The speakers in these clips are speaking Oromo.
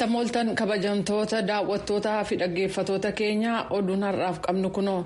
Attam ooltan, kabajamtoota daawwattootaa fi dhaggeeffatoota keenya. Oduun har'aaf qabnu kunoo.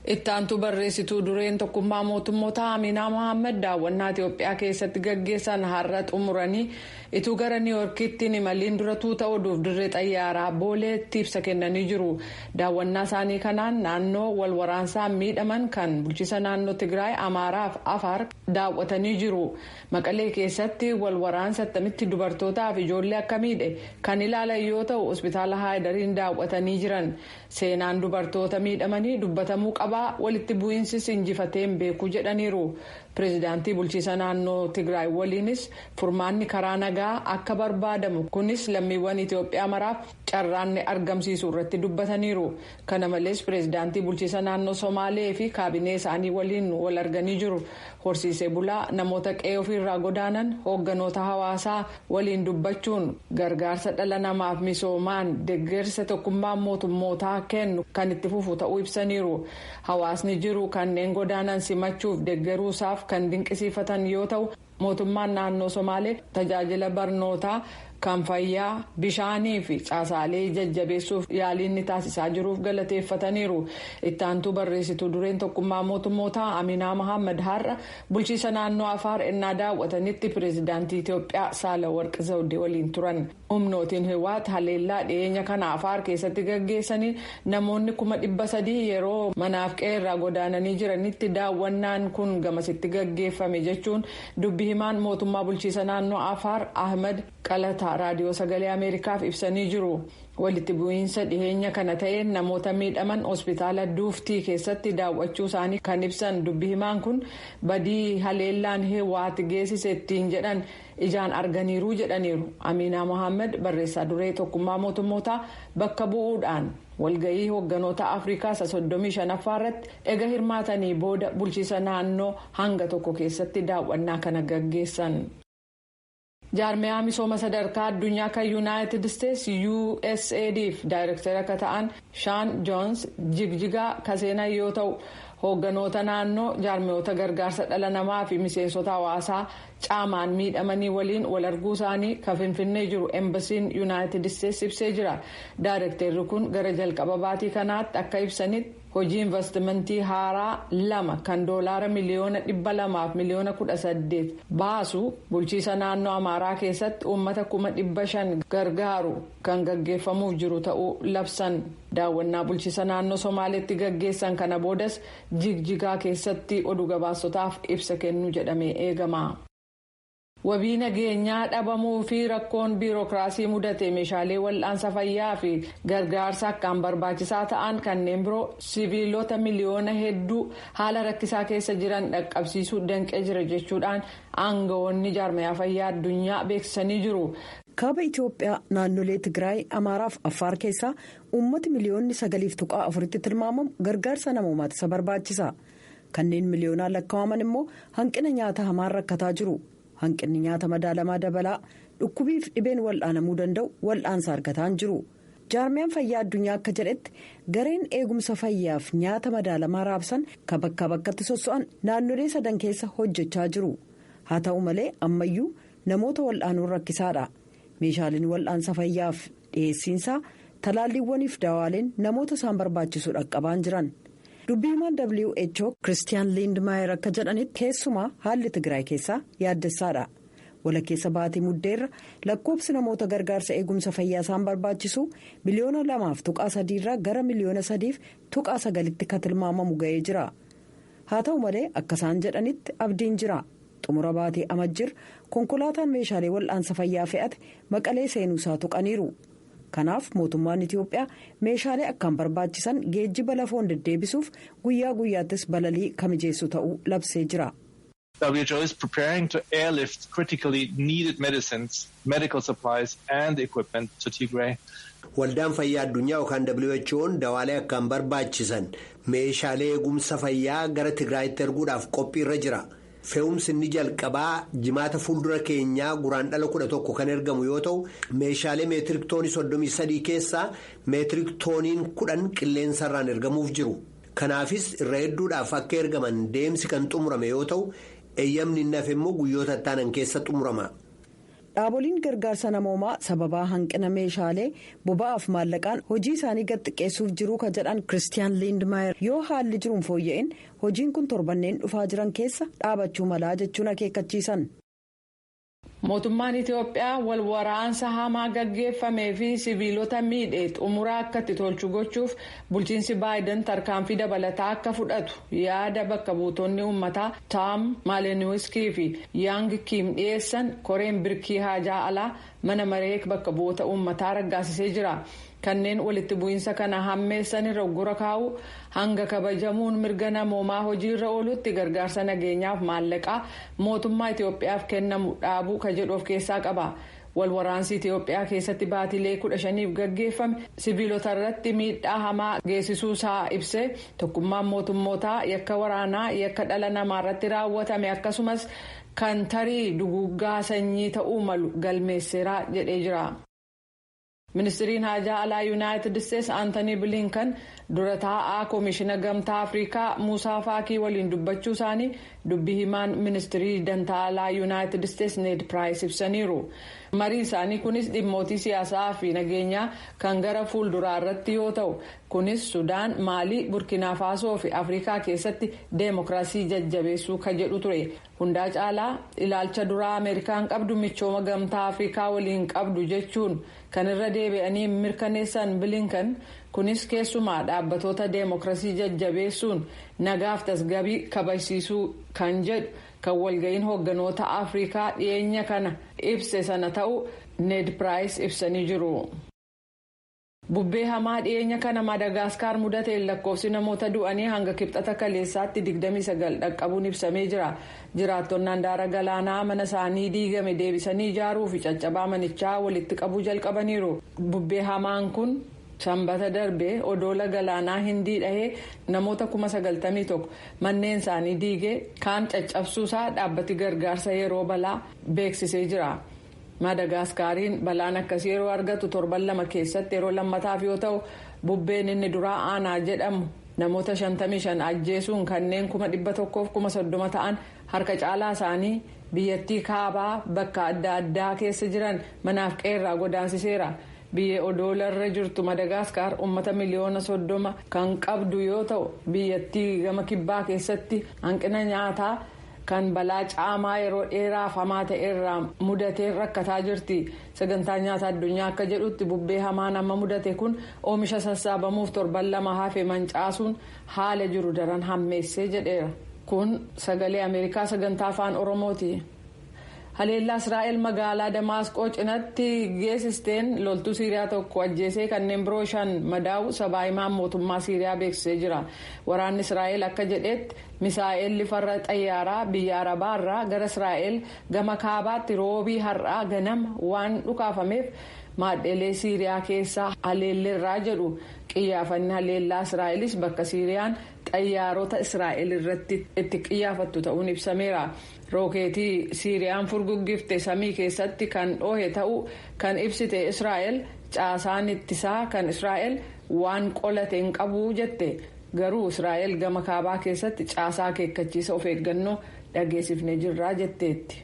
Itti aantuu barreessituu dureen Tokkummaa Mootummoota Aminaa Mohaammed daawwannaa Itiyoophiyaa keessatti gaggeessan har'a xumuranii ituu gara Niiwoorkitti imaliin dura tuuta oduuf dirree xayyaaraa Booleetti ibsa kennanii jiru. Daawwannaa isaanii kanaan naannoo wal waraansaan miidhaman kan bulchiisa naannoo Tigraay, Amaaraa fi Afaar daawwatanii jiru. Maqalee keessatti wal waraansa attamitti dubartootaa fi ijoollee akka miidhe kan ilaalan yoo ta'u, hospitaala Haayidariin daawwatanii jiran. Seenaan dubartoota miidhamanii dubbatamuu qaba, walitti bu'iinsis injifatee hin beeku jedhaniiru. Pireezidaantii bulchiisa naannoo Tigraay waliinis furmaanni karaa nagaa akka barbaadamu, kunis lammiiwwan Itiyoophiyaa maraaf carraan argamsiisu irratti dubbataniiru. Kana malees pireezidaantii bulchiisa naannoo Somaalee fi kaabinee isaanii waliin wal arganii jiru. Horsiisee bulaa, namoota qe'ee ofiirraa godaanan, hoogganoota hawaasaa waliin dubbachuun gargaarsa dhala namaaf misoomaan deeggarsa Tokkummaa Mootummootaa kennu kan itti fufu ta'uu ibsaniiru. Hawaasni jiru kanneen godaanan simachuuf deeggaruusaaf kan dinqisiifatan yoo ta'u, mootummaan naannoo Somaalee tajaajila barnootaa, kan fayyaa, bishaanii fi caasaalee jajjabeessuuf yaaliin ni taasisaa jiruuf galateeffataniiru. Ittaantuu barreessituu dureen Tokkummaa Mootummootaa Aminaa Mohaammed har'a bulchiisa naannoo Afaar ennaa daawwatanitti pireezidaantii Itiyoophiyaa Saalawarqi Zawudee waliin turan. Humnootiin Hiwaat haleellaa dhiyeenya kana Afaar keessatti gaggeessanii namoonni 300,000 yeroo manaaf qe'eerraa godaananii jiranitti daawwannaan kun gamasitti gaggeeffame jechuun dubbi himaan mootummaa bulchiisa naannoo Afaar Ahmed Qalataa Raadiyoo Sagalee Ameerikaaf ibsanii jiru. Walitti bu'iinsa dhiheenya kana ta'een namoota miidhaman hospitaala Duuftii keessatti daawwachuu isaanii kan ibsan dubbi himaan kun, badii haleellaan Hiwaat geessise ittiin jedhan ijaan arganiiru jedhaniiru. Amiinaa Mohaammed barreessaa duree Tokkummaa Mootummootaa bakka bu'uudhaan walga'ii hoogganoota Afrikaa isa 35ffaa irratti ega hirmaatanii booda bulchiisa naannoo hanga tokko keessatti daawwannaa kana gaggeessan. Jaarmiyaa misooma sadarkaa addunyaa kan Yuunaayitid Isteetsi USAIDf daayirektara akka ta'an Shaan Joons Jigjigaa kaseenaa yoo ta'u, hoogganoota naannoo, jaarmiyoota gargaarsa dhala namaa fi miseensota hawaasaa caamaan miidhamanii waliin wal arguu isaanii kan Finfinnee jiru embasiin Yuunaayitid Isteetsi ibsee jira. Daayirektarri kun gara jalqaba baatii kanaatti akka ibsanitti, hojii investimentii haaraa lama kan $218,000,000 baasu bulchiisa naannoo Amaaraa keessatti uummata 500,000 gargaaru kan gaggeeffamuuf jiru ta'uu labsan. Daawwannaa bulchiisa naannoo Somaaleetti gaggeessan kana boodas Jigjigaa keessatti oduu gabaasotaaf ibsa kennu jedhamee eegama. Wabii nageenyaa dhabamuu fi rakkoon biirokiraasii mudate meeshaalee wal'aansa fayyaa fi gargaarsa akkaan barbaachisaa ta'an kanneen biroo siviilota miliyoona hedduu haala rakkisaa keessa jiran dhaqqabsiisuu danqee jira jechuudhaan aangawoonni jaarmayaa fayyaa addunyaa beeksisanii jiru. Kaaba Itiyoophiyaa naannolee Tigraay, Amaaraaf Affaar keessaa uummati miliyoonni 9.4tti tilmaamamu gargaarsa namoomaati isa barbaachisa. Kanneen miliyoonaan lakkaa'aman immoo hanqina nyaata hamaan rakkataa jiru. Hanqinni nyaata madaalamaa dabalaa dhukkubiif dhibeen wal'aanamuu danda'u wal'aansa argataa hin jiru. Jaarmiyaan fayyaa addunyaa akka jedhetti, gareen eegumsa fayyaaf nyaata madaalamaa raabsan kan bakkaa bakkatti sosso'an naannolee sadan keessa hojjechaa jiru. Haa ta'u malee ammayyuu namoota wal'aanuun rakkisaadha. Meeshaaleen wal'aansa fayyaaf dhiyeessiinsaa, talaalliiwwaniif daawaaleen namoota isaan barbaachisu dhaqqabaan jiran. Dubbii himaan WHO Kiristiyaan Liindmaayer akka jedhanitti, keessumaa haalli Tigraay keessaa yaaddessaadha. Walakkeessa baatii Muddeerra lakkoofsi namoota gargaarsa eegumsa fayyaa isaan barbaachisu miliyoona 2.3rraa gara miliyoona 3.9tti kan tilmaamamu ga'ee jira. Haa ta'u malee akka isaan jedhanitti abdiin jira. Xumura baatii Amajjir konkolaataan meeshaalee wal'aansa fayyaa fe'ate Maqalee seenuusaa tuqaniiru. Kanaaf mootummaan Itiyoophiyaa meeshaalee akkaan barbaachisan geejjiba lafoon deddeebisuuf guyyaa guyyaattis balalii kamijeessu ta'uu labsee jira. WHO is preparing to airlift critically needed medicines, medical supplies and equipment to Tigray. Waldaan Fayyaa Addunyaa yookaan WHO'n dawaalee akkaan barbaachisan, meeshaalee eegumsa fayyaa gara Tigraayitti erguudhaaf qophiirra jira. Fe'umsi inni jalqabaa Jimaata fuuldura keenyaa Guraandhala 11 kan ergamu yoo ta'u, meeshaalee meetirik toonii 33 keessaa meetirik tooniin 10 qilleensarraan ergamuuf jiru. Kanaafis irra hedduudhaaf akka ergaman deemsi kan xumurame yoo ta'u, eeyyamni inni hafe immoo guyyoota ittaanan keessa xumurama. Dhaaboliin gargaarsa namoomaa sababaa hanqina meeshaalee boba'aaf maallaqaan hojii isaanii gad xiqqeessuuf jiruu ka jedhan Kiristiyaan Liindmaayer yoo haalli jiruun fooyya'in hojiin kun torbanneen dhufaa jiran keessa dhaabachuu malaa jechuun akeekkachiisan. Mootummaan Itiyoophiyaa wal waraansa hamaa gaggeeffamee fi siviilota miidhe xumuraa akka itti tolchu gochuuf bulchiinsi Baayiden tarkaanfii dabalataa akka fudhatu yaada bakka buutonni uummataa Taam Maaliniwiskii fi Yaang Kiim dhiyeessan koreen birkii haajaa alaa mana maree bakka bu'oota uummataa raggaasisee jira. Kanneen walitti bu'iinsa kana hammeessan irra uggura kaa'u hanga kabajamuun mirga namoomaa hojiirra oolutti gargaarsa nageenyaaf maallaqaa mootummaa Itiyoophiyaaf kennamu dhaabuu ka jedhu of keessaa qaba. Wal waraansi Itiyoophiyaa keessatti baatilee 15f gaggeeffame siviilota irratti miidhaa hamaa geessisuu isaa ibsee tokkummaan mootummootaa yakka waraanaa yakka dhala namaa irratti raawwatame akkasumas kan tarii duguuggaa sanyii ta'uu malu galmeesseera jedhee jira. Ministiriin haajaa alaa Yuunaayitid Isteetsi Aantanii Bilinkan dura taa'aa Koomishina Gamtaa Afrikaa Muusaa Faakii waliin dubbachuu isaanii dubbii himaan ministirii dantaa alaa Yuunaayitid Isteetsi Need Piraayis ibsaniiru. Marii isaanii kunis dhimmootii siyaasaa fi nageenyaa kan gara fuulduraa irratti yoo ta'u, kunis Sudaan, Maalii, Burkina Faasoo fi Afrikaa keessatti deemokiraasii jajjabeessuu ka jedhu ture. Hundaa caalaa ilaalcha duraa Ameerikaan qabdu michooma gamtaa Afrikaa waliin qabdu jechuun kan irra deebi'anii mirkaneessan Bilinkan kunis keessumaa dhaabbatoota deemokiraasii jajjabeessuun nagaaf tasgabbii kabajsiisuu kan jedhu kan walga'iin hoogganoota Afrikaa dhiyeenya kana ibse sana ta'u Need Piraayis ibsanii jiru. Bubbee hamaa dhiyeenya kana Maadagaasikaar mudateen lakkoofsi namoota du'anii hanga kibxata kaleessaatti 29 dhaqqabuun ibsamee jira. Jiraattonni handaara galaanaa mana isaanii diigame deebisanii ijaaruu fi caccabaa manichaa walitti qabuu jalqabaniiru. Bubbee hamaan kun sanbata darbee odoola galaanaa hindii dhahee namoota 91,000 manneen isaanii diigee kaan caccabsuusaa dhaabbati gargaarsa yeroo balaa beeksisee jira. Maadagaasikaariin balaan akkasii yeroo argatu torban lama keessatti yeroo lammataaf yoo ta'u bubbeen inni duraa aanaa jedhamu namoota 55 ajjeesuun kanneen 130,000 ta'an harka caalaa isaanii biyyattii kaabaa bakka adda addaa keessa jiran manaaf qeerraa godaansiseera. Biyya odoolarra jirtu Madagaasikaar uummata miliyoona 30 kan qabdu yoo ta'u biyyattii gama kibbaa keessatti hanqina nyaataa kan balaa caamaa yeroo dheeraaf hamaa ta'e irraa mudateen rakkataa jirti. Sagantaa nyaata addunyaa akka jedhutti bubbee hamaan amma mudate kun oomisha sassaabamuuf torban lama hafe mancaasuun haala jiru daran hammeessee jedheera. Kun sagalee Ameerikaa sagantaa afaan Oromooti. Haleellaa Israa'el magaalaa Damaasqoo cinatti geessisteen loltuu Siiriyaa tokko ajjeesee kanneen biroo 5 madaa'u sabaa himaan mootummaa Siiriyaa beeksisee jira. Waraanni Israa'el akka jedhetti misaa'elli farra xayyaaraa biyya Arabaa irraa gara Israa'el gama kaabaatti roobii har'aa ganama waan dhukaafameef maadheelee Siiriyaa keessaa haleelleerraa jedhu. Qiyyaafanni haleellaa Israa'elis bakka Siiriyaan xayyaarota Israa'el irratti itti qiyyaafattu ta'uun ibsameera. Rookeetii Siiriyaan furguggifte samii keessatti kan dhoohe ta'uu kan ibsite Israa'el caasaan ittisaa kan Israa'el waan qolate hin qabu jette. Garuu Israa'el gama kaabaa keessatti caasaa akeekkachiisa of eeggannoo dhageessifnee jirraa jetteetti.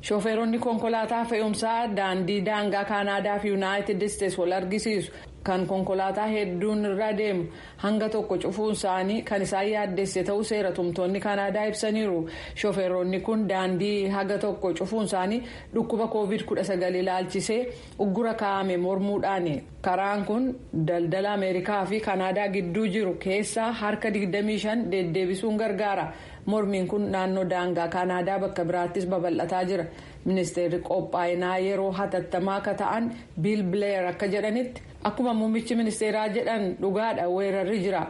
Shooferoonni konkolaataa fe'umsaa daandii daangaa Kaanaadaa fi Yuunaayitid Isteetsi wal argisiisu kan konkolaataa hedduun irra deemu hanga tokko cufuun isaanii kan isaan yaaddesse ta'uu seera tumtoonni Kaanaadaa ibsaniiru. Shooferoonni kun daandii haga tokko cufuun isaanii dhukkuba COVID-19 ilaalchisee uggura kaa'ame mormuudhaani. Karaan kun daldala Ameerikaa fi Kaanaadaa gidduu jiru keessaa harka 25 deddeebisuun gargaara. Mormiin kun naannoo daangaa Kaanaadaa bakka biraattis babal'ataa jira. Ministeerri qophaa'inaa yeroo hatattamaa akka ta'an Biil Bileer akka jedhanitti akkuma muummichi ministeeraa jedhan dhugaadha weerarri jira.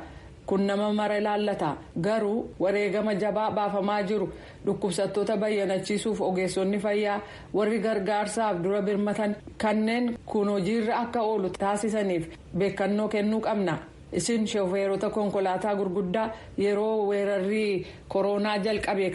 Kun nama mara ilaallata. Garuu wareegama jabaa baafamaa jiru dhukkubsattoota bayyanachiisuuf ogeessonni fayyaa warri gargaarsaaf dura birmatan kanneen kun hojiirra akka oolu taasisaniif beekannoo kennuu qabna. Isin shooferoota konkolaataa gurguddaa yeroo weerarri koronaa jalqabe.